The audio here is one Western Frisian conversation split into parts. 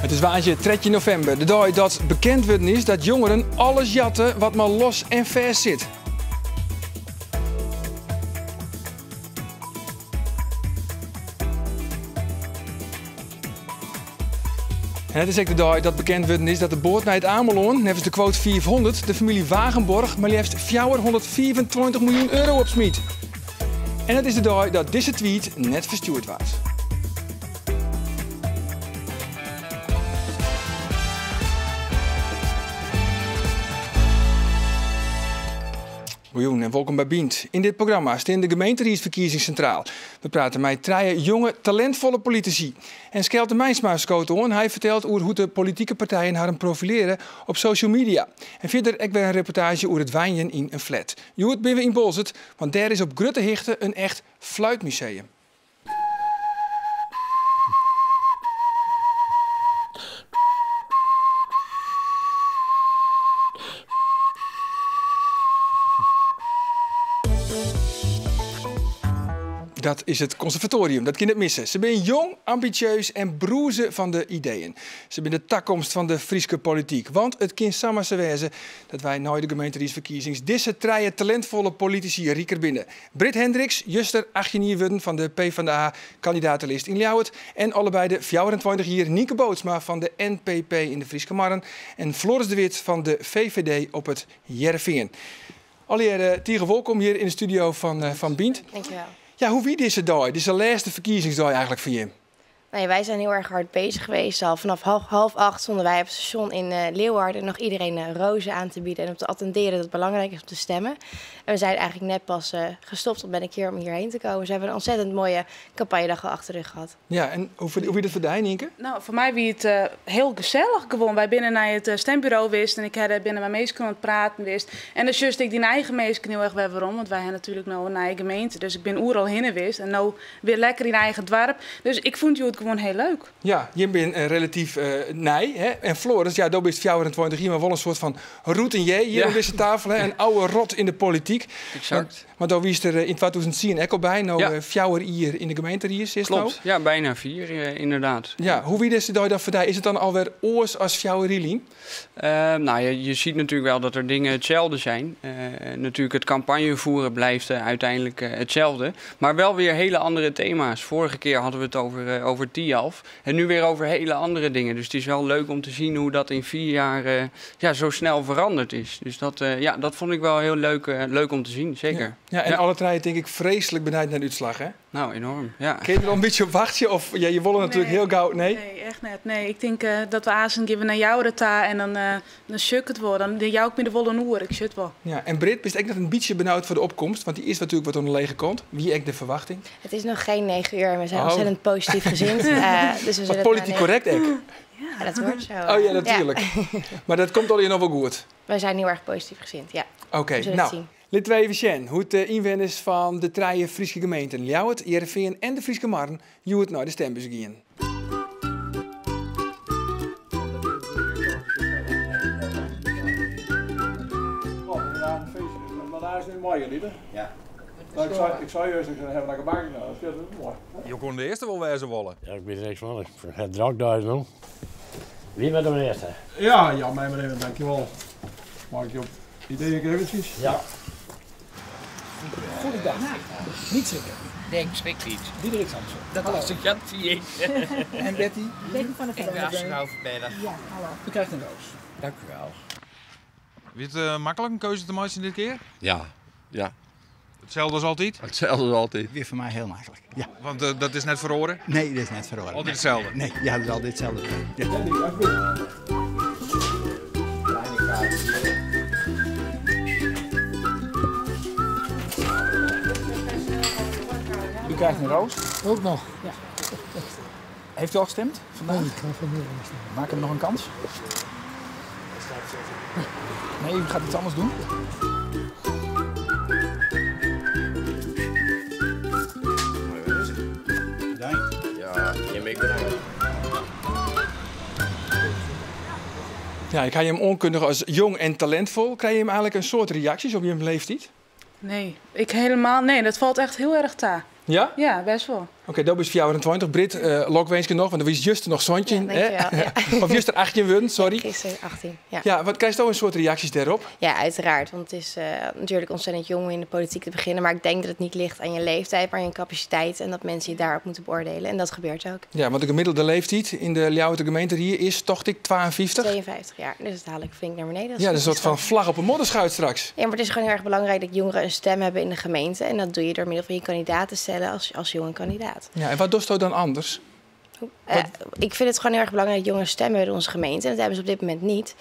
It is woansdei 13 novimber, de dei dat bekend wurden is dat jongeren alles jatte wat mar los en fêst sit. En it is ek de dei dat bekend wurden is dat de boat nei It Amelân, neffens de quote 500, de famylje Wagenborg mar leafst 425 miljoen euro opsmyt. En it is de dei dat dizze tweet net ferstjoerd waard. Goejûn en wolkom by Bynt. Yn dit programma stean de gemeenteriedsferkiezings sintraal. We prate mei trije jonge, talintfolle politisy. En Skelte Meinsma skoot oan. Hy fertelt oer hoe't de politike partijen harren profilearje op social media. En fierder ek wer in reportaazje oer it wenjen yn in flat. Hjoed binne we yn Boalsert, want dêr is op grutte hichte in echt fluitmuseum. Dat is it konservatorium, dat kin net misse. Se binne jong, ambitieus en brûze fan de ideeën. Se binne de takomst fan de Fryske polityk. Want it kin samar sa wêze dat wy nei de gemeenteriedsferkiezings dizze trije talintfolle politisy riker binne. Britt Hendriks, juster 18 jier wurden fan de PvdA-kandidatelist yn Ljouwert en allebeide 24 jier Nynke Bootsma fan de NPP yn de Fryske Marren en Floris de Wit fan de VVD op it Hearrenfean. Allegearre tige wolkom hjir yn de studio fan Bynt. Dankjewel. Ja, hoe wie dizze dei, dizze lêste ferkiezingsdei eigentlik foar jim? Nee, wij zijn heel erg hard bezig geweest al. Vanaf 7:30 stonden wij op het station in Leeuwarden nog iedereen rozen aan te bieden en op te attenderen dat het belangrijk is om te stemmen. En we zijn eigenlijk net pas gestopt met een keer om hierheen te komen. Dus we hebben een ontzettend mooie campagnedag al achter de rug gehad. Ja, en hoe wie dat foar dy, Nynke? Nou, foar my wie it hiel gesellich gewoan. Wy binne nei it stemburo west en ik ha dêr binne mei minsken oan it praten west. En dan sjochst ek dyn eigen minsken hiel erch wer werom, want wy ha natuerlik no in nije gemeente. Dus ik bin oeral hinne west en no wer lekker yn eigen doarp. Dus ik fûn it hjoed gewoan hiel leuk. Ja, jim binne relatyf nij. Hè? En Floris, ja, do bist 24 jier, mar wol in soart fan routinier hjir oan dizze tafel. Hè? In oude rot yn de polityk. Exact. Want do wiest der yn 2010 ek al by, no 4 jier yn de gemeenteried sitst no. Klopt, ja, bijna 4 inderdaad. Ja, hoe wie dizze dei dan foar dy? Is it dan alwer oars as 4 jier lyn? Nou, je ziet natuurlijk wel dat er dingen hetzelfde zijn. Natuurlijk, het campagnevoeren blijft uiteindelijk hetzelfde. Maar wel weer hele andere thema's. Vorige keer hadden we het over Thialf. En nu weer over hele andere dingen. Dus het is wel leuk om te zien hoe dat in 4 jaar zo snel veranderd is. Dus dat vond ik wel heel leuk om te zien, zeker. Ja, en alle drie denk ik vreselijk benijd naar de uitslag, hè? Nou, enorm, ja. Kun je er al een beetje op wachten? Of, ja, je wil natuurlijk Nee. heel gauw... Nee? Nee, echt net. Nee, ik denk dat we azen geven naar jou de ta en dan sjuk het wel. Dan jou ik met de wollen oer, ik zit wel. Ja, en Britt, bist ik nog een beetje benauwd voor de opkomst? Want die is natuurlijk wat aan de lege kant. Wie echt de verwachting? Het is nog geen 9 uur en we zijn ontzettend positief gezind. Dus we Wat zullen het politiek maar correct, ek. Ja, dat hoort zo. Oh ja, natuurlijk. Ja. Maar dat komt al hier nog wel goed. Wij zijn heel erg positief gezind, ja. Oké, We zullen nou, het zien. Laten we even zien hoe de inwoners van de drie Friese gemeenten Ljouwert, Hearrenfean en de Fryske Marren hjoed naar de stembus gaan. Maar daar is nu mooi, Lieder. Ja. Nou, ik zou juist zeggen, hebben we een bank nou, dat is mooi. Je kon de eerste wel wijzen wollen. Ja, ik weet er niks van. Ik heb drank daar nu. Wie bent de eerste? Ja, ja, mij maar even, dankjewel. Mag ik je op ideeën eventjes? Ja. Goedendag. Niet schrikken. Nee, ik schrik niet. Diederik Samsom. Dat was ik, dat zie ik. En Betty? Betty van der Ik ben Velde. Astrid Verberg. Ja, hallo. U krijgt een roos. Dank u wel. Wie het makkelijk een keuze te maken dit keer? Ja, ja. Hetzelfde als altijd? Hetzelfde als altijd. Weer voor mij heel makkelijk, ja. Want dat is net verloren? Nee, dat is net verloren. Altijd hetzelfde? Nee, ja, dat is altijd hetzelfde. Ja. U krijgt een roos. Ook nog. Ja. Heeft u al gestemd vandaag? Nee, ik ga vanmiddag nog stemmen. Maak hem nog een kans? Nee, u gaat iets anders doen? Bedankt. Ja, je bent bedankt. Ja, ik ga je hem onkundigen als jong en talentvol. Krijg je hem eigenlijk een soort reacties op je leeftijd? Nee, ik helemaal. Nee, dat valt echt heel erg ta. Ja? Ja, best wel. Oké, do bist 24, Britt, lokwinsken noch, want do wiest juster noch 17. Ja, dankjewel, ja. Of juster 18 wurden, sorry. Ja, gisteren 18, ja. Ja, wat krijst do in soad reaksjes dêrop? Ja, uiteraard. Want het is natuurlijk ontzettend jong om in de politiek te beginnen. Maar ik denk dat het niet ligt aan je leeftijd, maar aan je capaciteit. En dat mensen je daarop moeten beoordelen. En dat gebeurt ook. Ja, want de gemiddelde leeftijd in de Ljouwerter gemeente hier is, tocht ik, 52? 52 jaar, dus dat haal ik flink naar beneden. Dat Ja, is dat is een soort van goed. vlag op een modderschuit straks. Ja, maar het is gewoon heel erg belangrijk dat jongeren een stem hebben in de gemeente. En dat doe je door middel van je kandidaat te stellen als jonge kandidaat. Ja, en wat doe je dan anders? Ik vind het gewoon heel erg belangrijk dat jongeren stemmen in onze gemeente. En dat hebben ze op dit moment niet.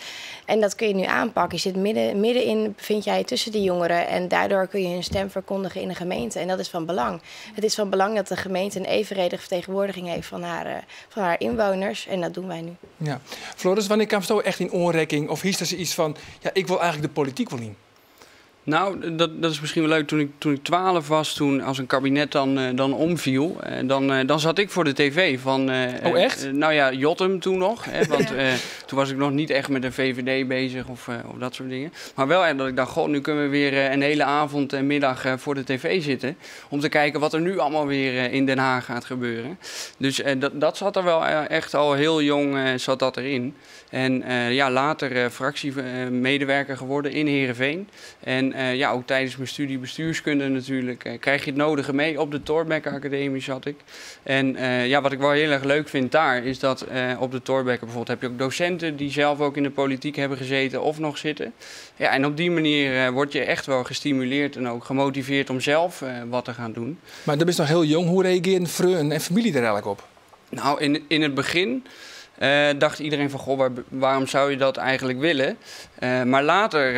En dat kun je nu aanpakken. Je zit middenin, bevind jij je tussen die jongeren. En daardoor kun je hun stem verkondigen in de gemeente. En dat is van belang. Het is van belang dat de gemeente een evenredige vertegenwoordiging heeft van haar inwoners. En dat doen wij nu. Ja. Floris, wanneer kwam je echt in oanrekking? Of is er iets van, ja, ik wil eigenlijk de politiek wel in? Nou, dat is misschien wel leuk. Toen ik 12 was, toen als een kabinet dan omviel, dan zat ik voor de tv van, Oh, echt? Nou ja, Jotham toen nog. Hè, want toen was ik nog niet echt met de VVD bezig of dat soort dingen. Maar wel echt dat ik dacht, goh, nu kunnen we weer een hele avond en middag voor de tv zitten. Om te kijken wat er nu allemaal weer in Den Haag gaat gebeuren. Dus dat zat er wel echt al heel jong zat dat erin. En later fractiemedewerker geworden in Heerenveen. En ook tijdens mijn studie bestuurskunde natuurlijk krijg je het nodige mee. Op de Thorbecke Academie zat ik. En wat ik wel heel erg leuk vind daar is dat op de Thorbecke bijvoorbeeld heb je ook docenten die zelf ook in de politiek hebben gezeten of nog zitten. Ja, en op die manier word je echt wel gestimuleerd en ook gemotiveerd om zelf wat te gaan doen. Maar dat is nog heel jong. Hoe reageren vrienden en familie er eigenlijk op? Nou, in het begin dacht iedereen van, goh, waarom zou je dat eigenlijk willen? Maar later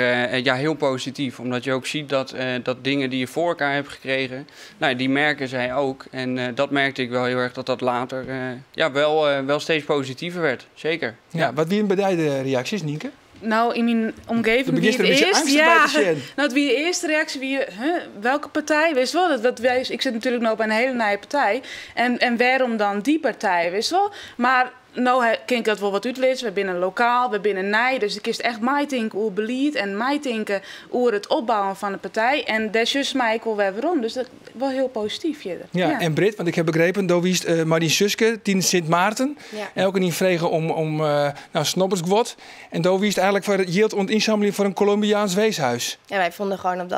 heel positief. Omdat je ook ziet dat dingen die je voor elkaar hebt gekregen, die merken zij ook. En dat merkte ik wel heel erg, dat dat later wel steeds positiever werd. Zeker. Ja, wat wie bij de reacties, Nienke? Nou, in mijn omgeving Dan begint wie er een het beetje eerst, angst ja. bij te zien. Nou, het wie de eerste reactie, wie, huh, welke partij, wist wel? Dat, dat wij, ik zit natuurlijk nog bij een hele nieuwe partij. En waarom dan die partij, wist wel? Maar nou kan ik dat wel wat uitlezen. We binnen lokaal, we binnen nij. Dus ik is echt mij denken over beleid en mij denken over het opbouwen van de partij. En daar is mij ik wel weer waarom. Dus dat is wel heel positief verder. Ja, en Britt, want ik heb begrepen, do wiest Marien Suske, tien Sint Maarten. Elke die vregen om snobbersgwot. En do wiest eigenlijk voor het yield ont inzameling voor een Colombiaans weeshuis. Ja, wij vonden gewoon op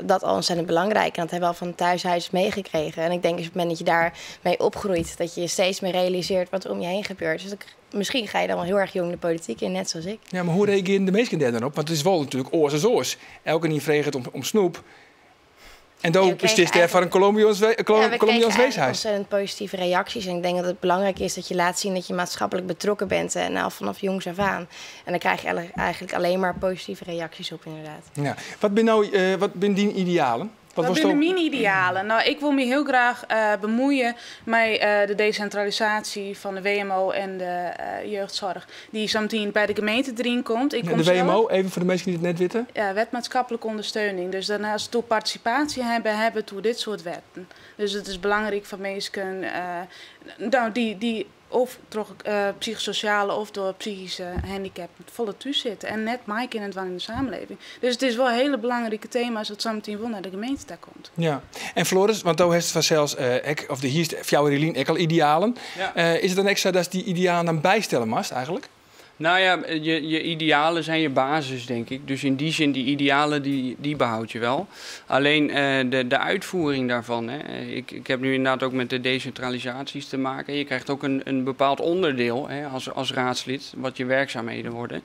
dat al ontzettend belangrijk. En dat hebben we al van thuishuis meegekregen. En ik denk dus op het moment dat je daarmee opgroeit, dat je steeds meer realiseert wat er om je heen gebeurt. Dus misschien ga je dan wel heel erg jong de politiek in, net zoals ik. Ja, maar hoe reageren de meesten daar dan op? Want het is wel natuurlijk oors als oors. Elke niet vreegt om snoep. En dan Ja, we kregen is het daar van een Ja, we kregen Colombiaans eigenlijk weeshuis. ontzettend positieve reacties. En ik denk dat het belangrijk is dat je laat zien dat je maatschappelijk betrokken bent. En al vanaf jongs af aan. En dan krijg je eigenlijk alleen maar positieve reacties op, inderdaad. Ja. Wat ben nou wat ben die idealen? Wat Wat was zijn dan mijn idealen? Nou, ik wil me heel graag bemoeien met de decentralisatie van de WMO en de jeugdzorg. Die zometeen bij de gemeente erin komt. Ik Ja, kom de WMO, zelf even voor de mensen die het net weten. Ja, wet maatschappelijke ondersteuning. Dus daarnaast door participatie hebben toe dit soort wetten. Dus het is belangrijk voor mensen, nou, die of door psychosociale of door psychische handicap volle thuis zitten. En net mij in het in de samenleving. Dus het is wel hele belangrijke thema's dat zometeen wel naar de gemeente daar komt. Ja, en Floris, want daar heeft vanzelfs, ek, of de hier is jouw Relien ook al idealen. Is het dan extra dat die idealen dan bijstellen mast eigenlijk? Nou ja, je idealen zijn je basis, denk ik. Dus in die zin, die idealen, die behoud je wel. Alleen de uitvoering daarvan. Hè. Ik heb nu inderdaad ook met de decentralisaties te maken. Je krijgt ook een bepaald onderdeel, hè, als raadslid, wat je werkzaamheden worden.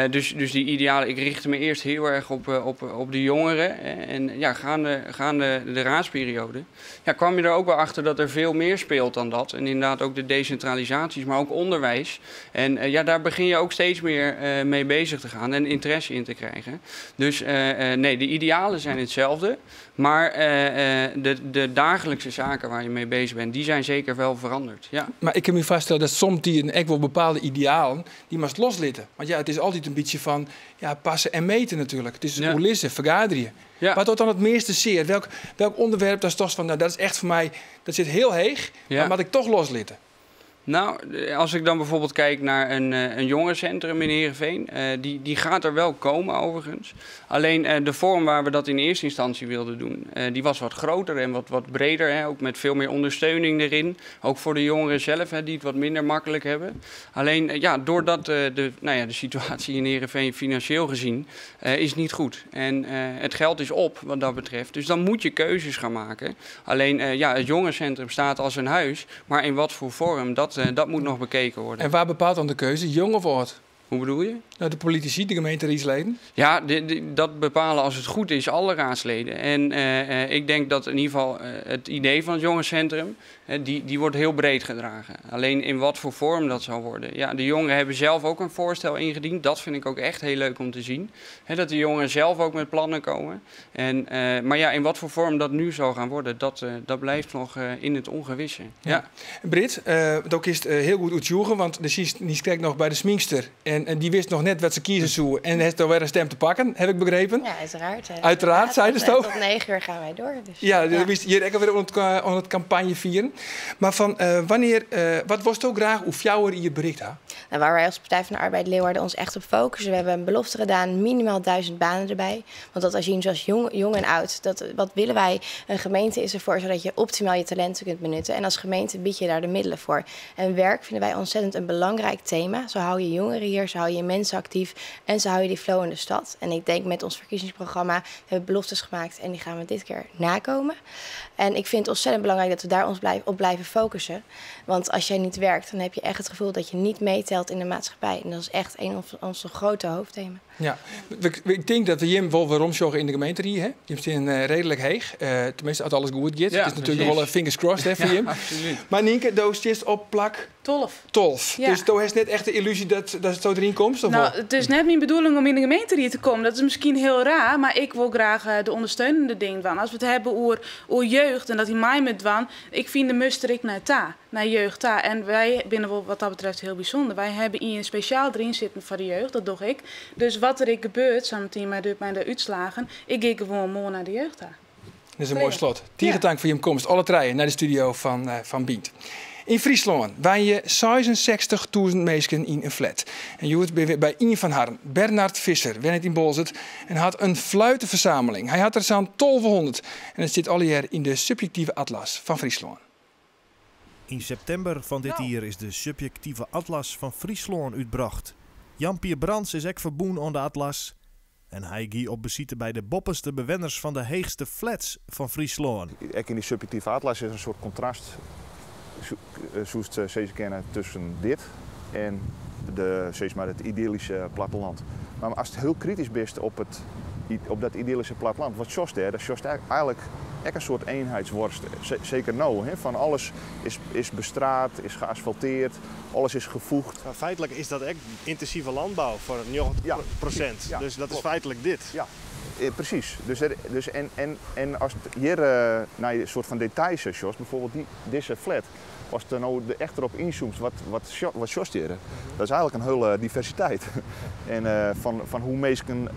Dus die idealen, ik richtte me eerst heel erg op de jongeren. Hè. En ja, gaande de raadsperiode, ja, kwam je er ook wel achter dat er veel meer speelt dan dat. En inderdaad ook de decentralisaties, maar ook onderwijs. En ja, daar begin je ook steeds meer mee bezig te gaan en interesse in te krijgen. Dus nee, de idealen zijn hetzelfde, maar de dagelijkse zaken waar je mee bezig bent, die zijn zeker wel veranderd. Ja. Maar ik kan me vaststellen dat soms die een echt wel bepaalde idealen, die must loslitten. Want ja, het is altijd een beetje van, ja, passen en meten natuurlijk. Het is coulissen, vergaderen. Wat doet dan het meeste zeer? Welk onderwerp dat is toch van, nou, dat is echt voor mij, dat zit heel heeg, maar moet ik toch loslitten? Nou, als ik dan bijvoorbeeld kijk naar een jongerencentrum in Heerenveen, die gaat er wel komen overigens. Alleen de vorm waar we dat in eerste instantie wilden doen, die was wat groter en wat breder. Hè, ook met veel meer ondersteuning erin. Ook voor de jongeren zelf, hè, die het wat minder makkelijk hebben. Alleen ja, doordat nou ja, de situatie in Heerenveen financieel gezien is niet goed. En het geld is op wat dat betreft. Dus dan moet je keuzes gaan maken. Alleen ja, het jongerencentrum staat als een huis, maar in wat voor vorm, dat moet nog bekeken worden. En waar bepaalt dan de keuze, jong of oud? Hoe bedoel je? Nou, de politici, de gemeenteraadsleden. Ja, dat bepalen als het goed is alle raadsleden. En ik denk dat in ieder geval het idee van het jongerencentrum, die wordt heel breed gedragen. Alleen in wat voor vorm dat zal worden. Ja, de jongeren hebben zelf ook een voorstel ingediend. Dat vind ik ook echt heel leuk om te zien. Hè, dat de jongeren zelf ook met plannen komen. Maar ja, in wat voor vorm dat nu zal gaan worden, dat blijft nog in het ongewisse. Ja. Britt, dat is heel goed uitzoeken, want de die kijkt nog bij de Sminkster. En die wist nog net wat ze kiezen zou. En heeft alweer een stem te pakken, heb ik begrepen. Ja, uiteraard. Hè. Uiteraard, zei de Tot 9 uur gaan wij door. Dus. Ja, ja. Wist hier ook alweer aan het campagne vieren. Maar van wanneer, wat was het ook graag hoe jou hier bericht had? Nou, waar wij als Partij van de Arbeid Leeuwarden ons echt op focussen. We hebben een belofte gedaan, minimaal 1000 banen erbij. Want dat als je zoals jong en oud, wat willen wij? Een gemeente is ervoor zodat je optimaal je talenten kunt benutten. En als gemeente bied je daar de middelen voor. En werk vinden wij ontzettend een belangrijk thema. Zo hou je jongeren hier, zo hou je mensen actief en zo hou je die flow in de stad. En ik denk met ons verkiezingsprogramma, we hebben beloftes gemaakt en die gaan we dit keer nakomen. En ik vind het ontzettend belangrijk dat we daar ons op blijven focussen. Want als jij niet werkt, dan heb je echt het gevoel dat je niet meetelt in de maatschappij. En dat is echt een van onze grote hoofdthema's. Ja, ik denk dat we Jim wel weer omzorgen in de gemeente hier. Hè? Jim zit redelijk heeg. Tenminste, als alles goed gaat. Ja, het is natuurlijk wel een fingers crossed, hè, voor Ja, Jim. absoluut. Maar Nienke, doos is op plak 12. 12. Ja. Dus toen is net echt de illusie dat het zo erin komt? Of Nou, wel? het is net mijn bedoeling om in de gemeente hier te komen. Dat is misschien heel raar, maar ik wil graag de ondersteunende ding van. Als we het hebben over jeugd en dat die mij met dwan, ik vind de muster ik naar ta, naar jeugd ta. En wij binnen wel wat dat betreft heel bijzonder. Wij hebben hier een speciaal erin zitten voor de jeugd, dat doe ik. Dus wat er ik gebeurt, zometeen met de uitslagen, ik ga gewoon mooi naar de jeugd ta. Dat is een mooi slot. Tige dank voor je komst. Alle treien naar de studio van Bynt. In Friesland waar je 66.000 mensen in een flat. En je hoort bij een van haar, Bernard Visser, wennet in Bolzet en had een fluitenverzameling. Hij had er zo'n 1200 en het zit al hier in de subjectieve atlas van Friesland. In september van dit jaar is de subjectieve atlas van Friesland uitgebracht. Jan-Pier Brands is ook verboen aan de atlas. En hij ging op visite bij de boppenste bewoners van de heegste flats van Friesland. Ook in die subjectieve atlas is een soort contrast, zoals ze kennen, tussen dit en zeg maar, het idyllische platteland. Maar als het heel kritisch bent op dat idyllische platteland, wat sjost daar? Dat sjost eigenlijk ook een soort eenheidsworst. Zeker nou, hè? Van alles is bestraat, is geasfalteerd, alles is gevoegd. Maar feitelijk is dat echt intensieve landbouw voor 90%. Ja, dus dat is klopt. feitelijk dit. Ja, precies. Dus er, dus en, en, en als het hier naar een soort van details is, Jos, bijvoorbeeld deze flat, als het er nou de echt erop inzoomt, wat sjost hier, dat is eigenlijk een hele diversiteit. En van hoe mensen,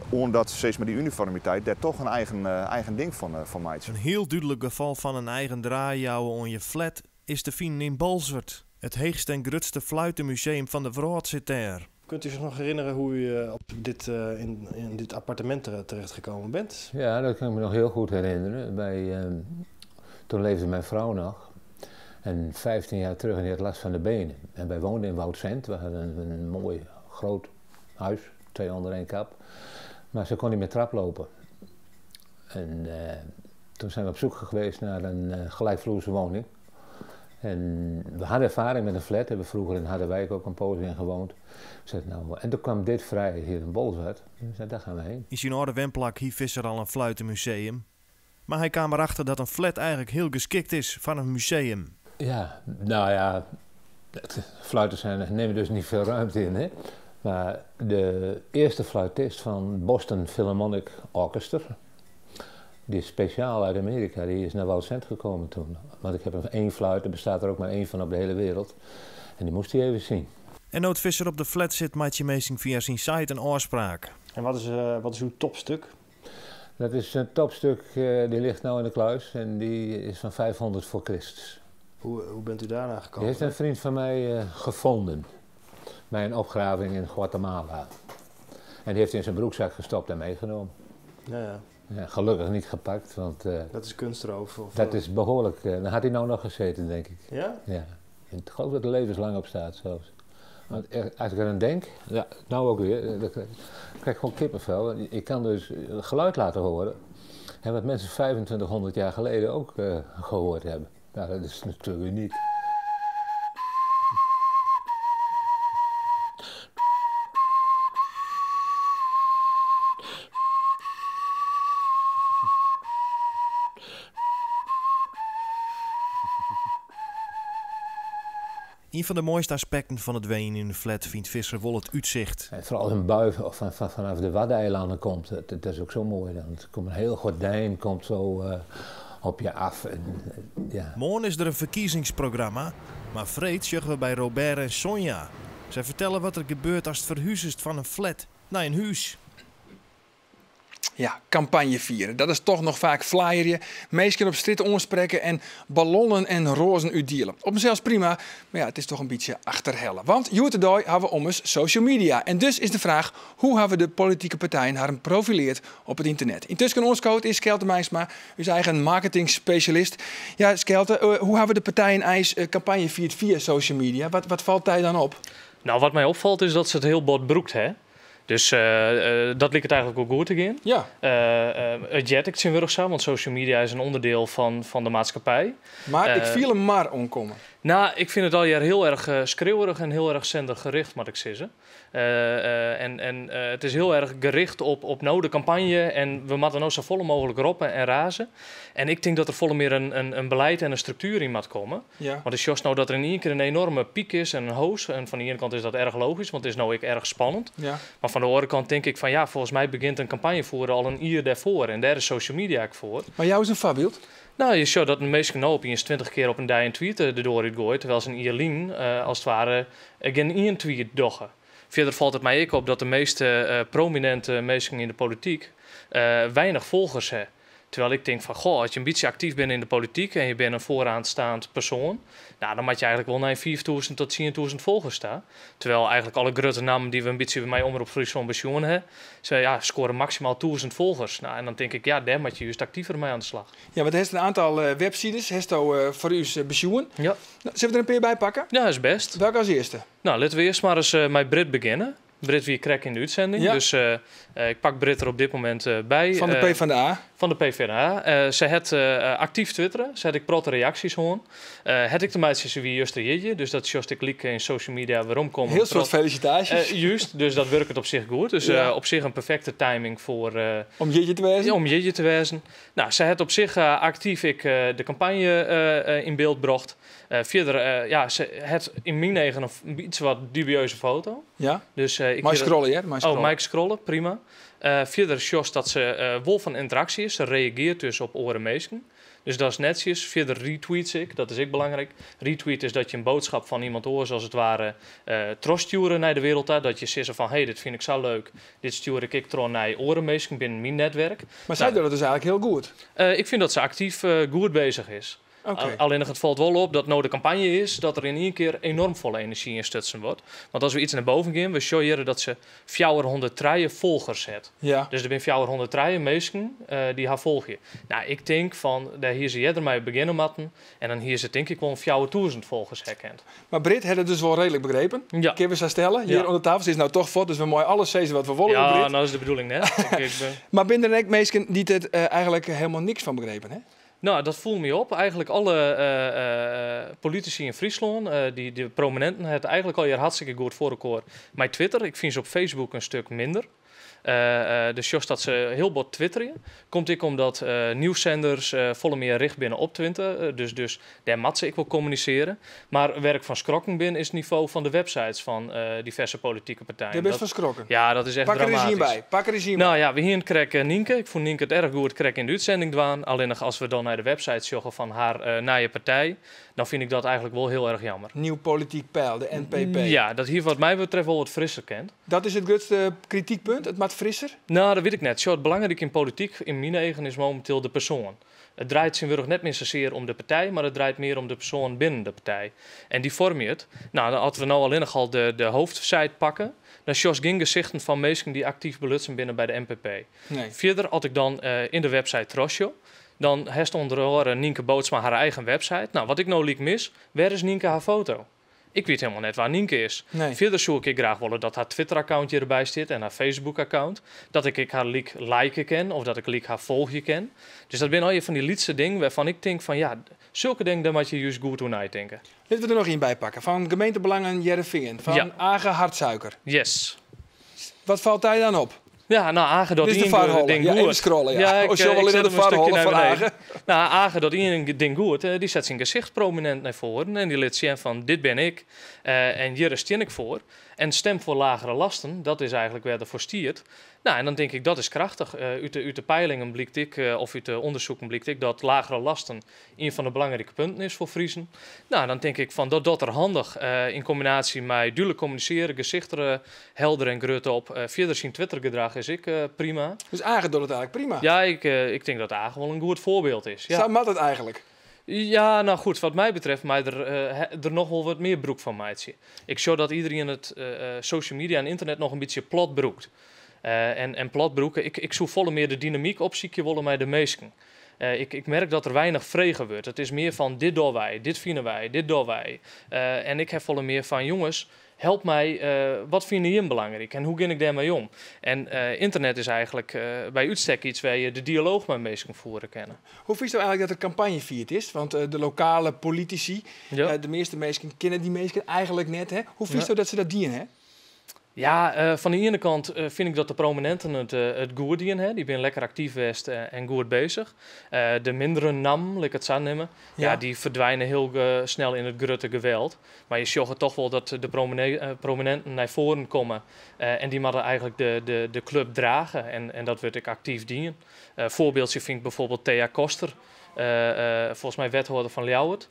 omdat steeds maar die uniformiteit, daar toch een eigen ding van maakt. Een heel duidelijk geval van een eigen draaijouwen on je flat is te vinden in Bolsward. Het heegste en grootste fluitenmuseum van de wereld zit daar. Kunt u zich nog herinneren hoe u in dit appartement terechtgekomen bent? Ja, dat kan ik me nog heel goed herinneren. Toen leefde mijn vrouw nog. En 15 jaar terug en die had last van de benen. En wij woonden in Woudsend. We hadden een mooi groot huis, 2 onder 1 kap. Maar ze kon niet meer traplopen. En toen zijn we op zoek geweest naar een gelijkvloerse woning. En we hadden ervaring met een flat, hebben vroeger in Harderwijk ook een poos in gewoond. Zeiden, nou, en toen kwam dit vrij hier in Bolsward. En zeiden, daar gaan we heen. In zijn oude wenplak hier Visser al een fluitenmuseum. Maar hij kwam erachter dat een flat eigenlijk heel geschikt is van een museum. Ja, nou ja, fluiten nemen dus niet veel ruimte in. Hè? Maar de eerste fluitist van Boston Philharmonic Orchestra, die is speciaal uit Amerika, die is naar Woudsend gekomen toen. Want ik heb er 1 fluit, er bestaat er ook maar 1 van op de hele wereld. En die moest hij even zien. En nood Visser op de flat zit Maatje Meesing via zijn site een oorspraak. En wat is uw topstuk? Dat is een topstuk, die ligt nou in de kluis en die is van 500 voor Christus. Hoe bent u daaraan Die gekomen? heeft een vriend van mij gevonden bij een opgraving in Guatemala. En die heeft in zijn broekzak gestopt en meegenomen. Ja. Ja, gelukkig niet gepakt, want Dat is kunstroof? Of, dat is behoorlijk. Dan had hij nou nog gezeten, denk ik. Ja? Ja. Ik geloof dat er levenslang op staat zelfs. Want echt, als ik eraan denk, ja, nou ook weer, dan krijg ik gewoon kippenvel. Ik kan dus geluid laten horen. En wat mensen 2500 jaar geleden ook gehoord hebben. Nou, dat is natuurlijk uniek. Een van de mooiste aspecten van het wenjen in de flat vindt Visser wel het uitzicht. En vooral een bui of vanaf de Waddeneilanden komt, dat is ook zo mooi. Dan komt een heel gordijn komt zo op je af. En ja. Morgen is er een verkiezingsprogramma, maar vreed zeggen we bij Robert en Sonja. Zij vertellen wat er gebeurt als het verhuizest van een flat naar een huis. Ja, campagne vieren. Dat is toch nog vaak flyerje. Meestal op straat onspreken en ballonnen en rozen uitdelen. Op mezelf prima, maar het is toch een beetje achterhellen. Want hjoed-de-dei hebben we ommers social media. En dus is de vraag, hoe hebben de politieke partijen haar profileerd op het internet? Intussen ons coach is Skelte Meinsma, uw eigen marketing specialist. Ja, Skelte, hoe hebben de partijen ijs campagne viert via social media? Wat valt daar dan op? Wat mij opvalt is dat ze het heel bot broekt, hè? Dus dat liep het eigenlijk ook goed te gaan. Het jet ik zien we zo, want social media is een onderdeel van de maatschappij. Maar ik viel hem maar omkomen. Ik vind het al jaar heel erg schreeuwerig en heel erg zendergericht, moet ik zeggen. En het is heel erg gericht op nou de campagne en we moeten nou zo volle mogelijk roppen en razen. En ik denk dat er volle meer een beleid en een structuur in moet komen. Want het is nou dat er in één keer een enorme piek is en een hoos. En van de ene kant is dat erg logisch, want het is nou ook erg spannend. Maar van de andere kant denk ik van ja, volgens mij begint een campagne voeren al een uur daarvoor. En daar is social media ook voor. Maar jou is een voorbeeld? Je ziet dat de meeste knoop eens 20 keer op een dag een tweet erdoor uitgooit, terwijl ze een Ierlien als het ware geen één tweet doggen. Verder valt het mij ook op dat de meeste prominente mensen in de politiek weinig volgers hebben. Terwijl ik denk van, goh, als je een beetje actief bent in de politiek en je bent een vooraanstaand persoon, dan moet je eigenlijk wel naar 4.000 tot 10.000 volgers staan. Terwijl eigenlijk alle grote namen die we een beetje bij mij Omrop Fryslân pensioen hebben, ze, scoren maximaal 1000 volgers. En dan denk ik, daar moet je juist actiever mee aan de slag. Ja, want er is een aantal websites, heeft u voor u pensioen. Zullen we er een paar bij pakken? Ja, is best. Welke als eerste? Laten we eerst maar eens met Britt beginnen. Britt wie krek in de uitzending. Dus ik pak Britt er op dit moment bij. Van de PvdA? Van de PvdA. Ze het actief twitteren. Ze had ik protte reacties hoor. Het ik de meisjes wie juist jeetje. Dus dat just ik liek in social media waarom komen. Heel soort felicitaties. Juist, dus dat werkt het op zich goed. Dus, op zich een perfecte timing voor Om jeetje te wezen? Ja, om jeetje te wezen. Ze het op zich actief ik de campagne in beeld bracht. Verder ze het in mijn eigen een iets wat dubieuze foto. Dus ik Maar hier scrollen, hè? Maar Oh, scrollen. Mike scrollen, prima. Verder Jos dat ze wol van interactie is. Ze reageert dus op oren meesken. Dus dat is netjes. Verder retweets ik, dat is ook belangrijk. Retweet is dat je een boodschap van iemand oors als het ware trost sturen naar de wereld uit. Dat je zegt van, hey, dit vind ik zo leuk. Dit stuur ik tron naar oren meesken binnen mijn netwerk. Maar zij doet dat dus eigenlijk heel goed. Ik vind dat ze actief goed bezig is. Alleen het valt wel op dat nou de campagne is dat er in één keer enorm volle energie in stutsen wordt. Want als we iets naar boven gaan, we showen dat ze 403 volgers het. Dus er zijn 403 mensen die haar volgen. Ik denk van, daar hier ze eerder mee beginnen matten en dan hier ze denk ik wel 4000 volgers herkend. Maar Britt had het dus wel redelijk begrepen. Kunnen we ze stellen? Hier onder tafel ze is nou toch voor, dus we mogen alles zeggen wat we willen, Ja, Britt. nou is de bedoeling net. Ik ben Maar binnen de mensen die het eigenlijk helemaal niks van begrepen, hè? Dat voelt me op. Eigenlijk alle politici in Friesland, die prominenten, het eigenlijk al hier hartstikke goed voor elkaar. Maar Twitter, ik vind ze op Facebook een stuk minder. Dus just dat ze heel bot twitteren, komt ik omdat nieuwszenders volle meer richt binnen op Twitter. Dus daar mat ze ik wil communiceren. Maar werk van schrokken binnen is het niveau van de websites van diverse politieke partijen. Daar ben je van schrokken? Ja, dat is echt Pak er eens dramatisch. hier bij. Pak er eens hier bij. We hier krek Nienke. Ik vond Nienke het erg goed krek in de uitzending dwaan. Alleen nog als we dan naar de website joggen van haar naar je partij, dan vind ik dat eigenlijk wel heel erg jammer. Nieuw politiek peil, de NPP. Ja, dat hier wat mij betreft wel wat frisser kent. Dat is het grootste kritiekpunt, het maakt frisser? Dat weet ik net. Zo, het belangrijke in politiek, in mijn eigen, is momenteel de persoon. It draait tsjintwurdich net mear sasear om de partij, mar it draait mear om de persoan binnen de partij. En dy foarmje it. No, as we no allinnich al de hoofdsite pakke, dan sjochst gjin gesichten fan minsken dy't aktyf belutsen binne by de NPP. Nee. Fierder, as ik dan yn de website trochsjoch, dan hast ûnder oare Nynke Bootsma har eigen website. No, wat ik no lyk mis, wêr is Nynke har foto? Ik wit hielendal net wêr't Nynke is. Nee. Fierder soe ik ek graach wolle dat har Twitter-account hjirby stiet en har Facebook-account. Dat ik ek har lyk like kin of dat ik lyk har folgje kin. Dus dat binne allegear fan dy lytse dingen wêrfan ik tink fan ja, sulke dingen dêr moatte je just goed oer neitinke. Litte we der noch ien by pakke fan Gemeentebelangen Hearrenfean, fan Age Hartsuiker. Yes. Wat falt dy dan op? Ja, no, Age docht Dit is de ien foarholle. ding Ja, even goed. scrollen, ja. Ja, ik, Oh, sjogge we ik allinnich set de him in stikje foarholle nei fan beneden. Age. No, Age docht ien ding goed. Dy set syn gesicht prominint nei foaren en dy lit sjen fan dit bin ik en hjir stean ik foar. En stem voor lagere lasten, dat is eigentlik wêr't er foar stiet. No, en dan tink ik dat is krachtich. Út de peilingen blykt ek, of út de ûndersoeken blykt ek dat lagere lasten ien fan de belangrike punten is foar Friezen. No, dan tink ik fan dat docht er handich yn kombinaasje mei dúdlik kommunisearje, gesicht der helder en grut op. Fierder syn Twittergedrach is ek prima. Dus Age docht it eigentlik prima? Ja, ik tink dat Age wol in goed foarbyld is. Ja. Sa moat it eigentlik? Ja, no goed, wat my betreft mei der noch wol wat mear brûk fan meitsje. Ik sjoch dat iderien it social media en ynternet noch in bytsje plat brûkt. En plat brûke, ik soe folle mear de dynamyk opsykje wolle mei de minsken. Ik merk dat der weinich frege wurdt. It is mear fan dit dogge wy, dit fine wy, dit dogge wy. En ik ha folle mear fan jonges, help my, wat fine jim belangryk en hoe gean ik dêrmei om? En ynternet is eigentlik by útstek iets wêr't je de dialooch mei minsken fiere kinne. Hoe fynsto eigentlik dat der kampanje fierd is? Want de lokale politisy, de measte minsken kinne dy minsken eigentlik net. Hè? Hoe fynsto dat se dat dien ha? Ja, fan de iene kant fyn ik dat de prominenten it goed dien ha. Dy binne lekker aktyf west en goed bezich. De mindere nammen, lit ik it sa neame, dy ferdwine hiel snel yn it grutte geweld. Mar je sjogge toch wol dat de prominenten nei foaren komme en dy moatte eigentlik de klup drage en dat wurdt ek aktyf dien. Foarbyldsje fyn ik byfoarbyld Thea Koster, folgens my wethâlder fan Ljouwert.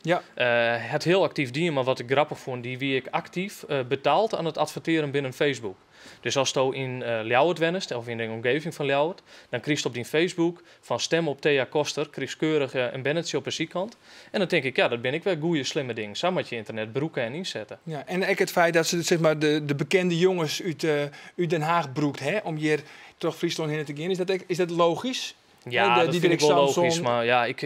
Hat hiel aktyf dien, mar wat ik grappich fûn, dy wie ek aktyf betaald oan it advertearjen binnen Facebook. Dus asto yn Ljouwert wennest, of yn de omgeving fan Ljouwert, dan krigest op dyn Facebook fan stem op Thea Koster, krigest keurich in bannertsje op 'e sydkant. En dan tink ik, ja, dat binne ek wer goeie, slimme dingen. Sa moat je ynternet brûke en ynsette. Ja, en ek it feit dat se de bekende jonges út Den Haag brûkt, hè, om hjir troch Fryslân hinne te gean, is dat logysk? Ja, De dat fyn ik Diederik wol logysk, Samsom. mar ja, ik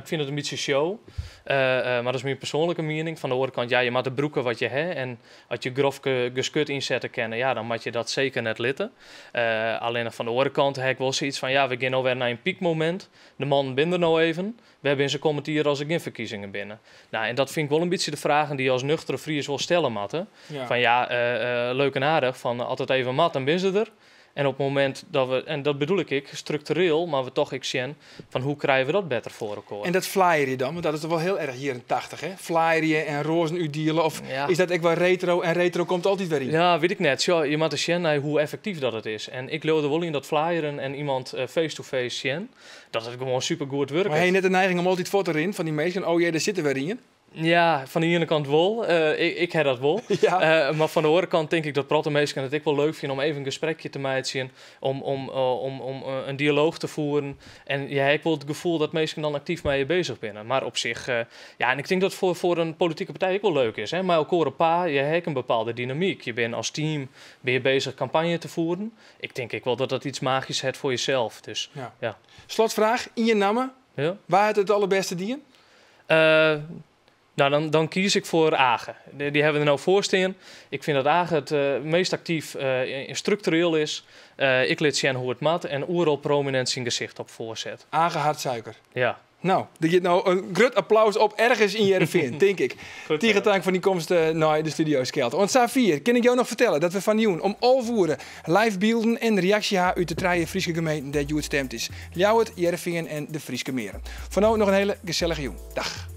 fyn it in bytsje show. Mar dat is myn persoanlike miening. Fan de oare kant, ja, je moatte brûke wat je ha. En as je grof geskut ynsette kinne, ja, dan moat je dat seker net litte. Allinnich fan de oare kant ha ik wol sayts fan, ja, we gean no wer nei in piekmomint. De mannen binne der no even. Wêr binne se kommend jier as der gjin ferkiezingen binne? No, en dat fyn ik wol in bytsje de fragen dy't je as nuchtere Fries wol stelle moatte. Fan ja, leuk en aardich, fan as it even moat, dan binne se der. En op it momint dat we, en dat bedoel ik ek, struktureel, mar we toch ek sjen fan hoe krije we dat better foar elkoar. En dat flyerje dan, want dat is toch wol hiel erch jierren 80, hè? Flyerje en roazen útdiele, of is dat ek wol retro en retro komt altyd wer yn? Ja, wit ik net. Sjoch, je moatte sjen nei hoe effektyf dat it is. En ik leau der wol yn dat flyeren en iemand face-to-face sjen, dat it gewoan supergoed wurket. Mar ha je net de neiging om altyd fuort te rinnen fan dy minsken? Oh jee, dêr sit der wer ien. Ja, fan de iene kant wol. Ik ha dat wol. Mar fan de oare kant tink ik dat protte minsken it ek wol leuk fine om even in gesprekje te meitsjen, om in dialooch te fieren. En je ha ek wol it gefoel dat minsken dan aktyf mei je bezich binne. Mar op sich, ja, en ik tink dat foar in politike partij ek wol leuk is. Hè? Mei elkoar op paad, je ha ek in bepaalde dynamyk. Je binne as team bin je bezich kampanje te fieren. Ik tink ek wol dat dat iets magysk hat foar jesels. Dus, ja. Slotvraach, ien namme. Wa hat it allerbêste dien? No, dan kies ik foar Age. Dy hawwe we der no foar stean. Ik fyn dat Age it meast aktyf struktureel is. Ik lit sjen hoe't it moat en oeral prominint syn gesicht op foarset. Age Hartsuiker. Ja. No, der giet no in grut applaus op ergens yn Hearrenfean, tink ik. Goed, Tige tank foar dyn komst nei de studio, Skelte. Oant safier kin ik jo noch fertelle dat we fan jûn om 11 oere live bylden en reaksje ha út de trije Fryske gemeenten dêr't hjoed stimd is. Ljouwert, Hearrenfean en de Fryske Meren. Foar no noch in hiele gesellige jûn. Dag.